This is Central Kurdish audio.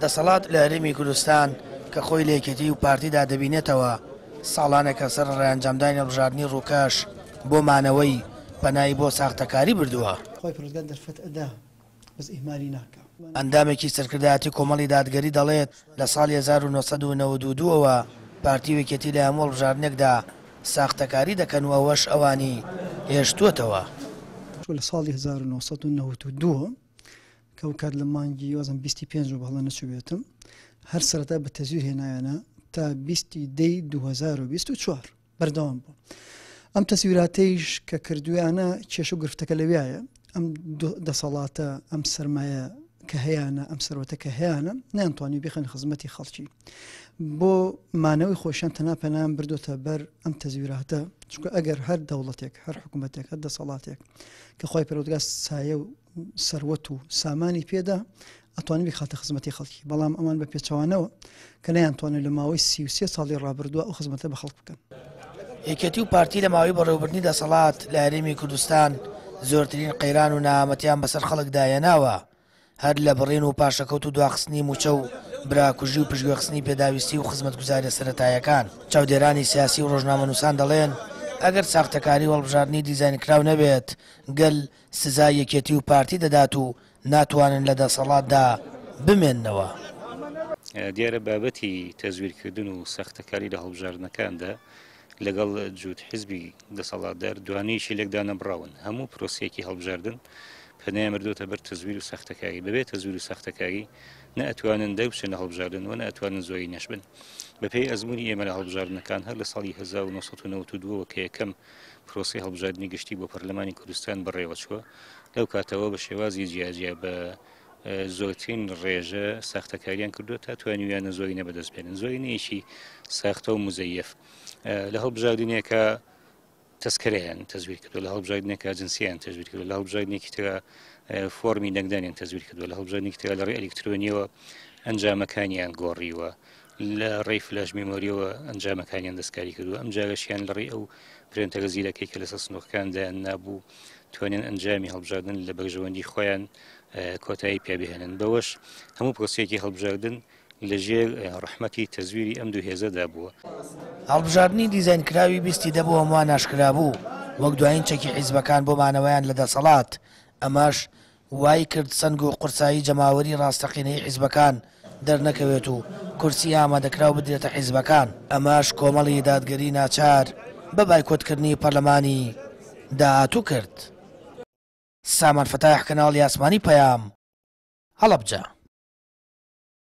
دەسەڵات لە هەرێمی کوردستان کە خۆی لە یەکێتی و پارتیدا دەبینێتەوە، ساڵانێکە سەرەڕای ئەنجامدانی هەڵبژاردنی ڕووکەش بۆ مانەوەی، پەنای بۆ ساختەکاری بردووە. خوای پەروەردگار دەرفەت ئەدا بەس ئیهمالی ناکا. ئەندامێکی سەرکردایەتی کۆمەڵی دادگەری دەڵێت، لە ساڵی 1992 ەوە پارتی و یەکێتی لە هەموو هەڵبژاردنێکدا ساختەکاری دەکەن و ئەوەش ئەوانی هێشتووەتەوە. لە ساڵی 1992 کە ئەو کات لە مانگی وازم 25 بوو بەڵە نەچووبێتم هەر سەرەتا بە تەزویر هێنایانە تا 20 دەی 2024 بەردەوام بوو ئەم تەسویراتەیش کە کردویانە کێشە و گرفتەکە لەویایە ئەم دەسەڵاتە ئەم سرمایە کە هەیانە ئەم سەروەتە کە هەیانە نەیانتوانی بخەن خزمەتی خەڵکی بۆ مانەوەی خۆشیان تەنا پەنایان بردوتە بەر ئەم تەزویراتە چونکە ئەگەر هەر دەوڵەتێک هەر حکوومەتێک هەر دەسەڵاتێک کە خۆی پەرۆدگا سایە و سەروەت و سامانی پێدا ئەتوانێت بیخاتە خزمەتی خەڵکی بەڵام ئەمان بە پێچەوانەوە کە نەیانتوانێت لە ماوەی 33 ساڵی ڕابردووە ئەو خزمەتە بە خەڵک بکەن. یەکێتی و پارتی لە ماوەی بەڕێوەبردنی دەسەڵات لە هەرێمی کوردستان زۆرترین قەیران و نەهامەتیان بەسەر خەڵکدا هێناوە، هەر لە بڕین و پاشەکەوت و دواخستنی مووچە و براکوژی و پشتگوێخستنی پێداویستی و خزمەتگوزاریە سەرەتایەکان. چاودێرانی سیاسی و ڕۆژنامەنووسان دەڵێن، ئەگەر ساختەکاری و هەڵبژاردنی دیزاینکراو نەبێت، گەل سزای یەکێتی و پارتی دەدات و ناتوانن لە دەسەڵاتدا بمێننەوە. دیارە بابەتی تەزویرکردن و ساختەکاری لە هەڵبژاردنەکاندا لەگەڵ جووت حزبی دەسەڵاتدار دوانەیەکی لێکدانەبڕاون. هەموو پرۆسەیەکی هەڵبژاردن پەنایان بردۆتە بەر تەزویر و ساختەکاری. بەبێ تەزویر و ساختەکاری نە ئەتوانن دەربچن لە هەڵبژاردن و نە ئەتوانن زۆرینەش بن. بەپێی ئەزموونی ئێمە لە هەڵبژاردنەکان هەر لە ساڵی 1992 ەوە کە یەکەم پرۆسەی هەڵبژاردنی گشتی بۆ پەرلەمانی کوردستان بەڕێوەچووە، لەو کاتەوە بە شێوازی جیاجیا بە زۆرترین ڕێژە ساختەکاریان کردووە تا توانیویانە زۆرینە بەدەست بێنن، زۆرینەیەکی ساختە و مزەیەف لە هەڵبژاردنێکە تەسکەرەیان تەزویر کردووە، لە هەڵبژاردنێکە جنسیان تەزویر کردووە، لە هەڵبژاردنێکی ترا فۆرمی دەنگدانیان تەزویر کردووە، لە هەڵبژاردنێکی ترا لە ڕێی ئەلیکترۆنیەوە ئەنجامەکانیان گۆڕیوە، لە ڕێی فلاش میمۆریەوە ئەنجامەکانیان دەستکاری کردووە، ئەم جارەشیان لە ڕێی ئەو پرێنتەرە زیرەکەی کە لەسەر سندوقەکان دایان نابوو توانیان ئەنجامی هەڵبژاردن لە بەرژەوەندی خۆیان کۆتایی پێ بهێنن. بەوەش هەموو پرۆسەیەکی هەڵبژاردن لەژێر ڕەحمەتی تەزویری ئەم دوو هێزەدا بووە. هەڵبژاردنی دیزاینکراوی بیستی دە بۆ هەمووان ئاشکرا بوو وەک دوایین چەکی حیزبەکان بۆ مانەوەیان لە دەسەڵات، ئەمەش وای کرد سەنگ و قورسایی جەماوەری ڕاستەقینەی حیزبەکان دەرنەکەوێت و کورسی ئامادەکراو بدرێتە حیزبەکان، ئەمەش کۆمەڵی دادگەری ناچار بە بایکۆتکردنی پەرلەمانی داهاتوو کرد. سامان فەتاح کەناڵی ئاسمانی پەیام، هەڵەبجە.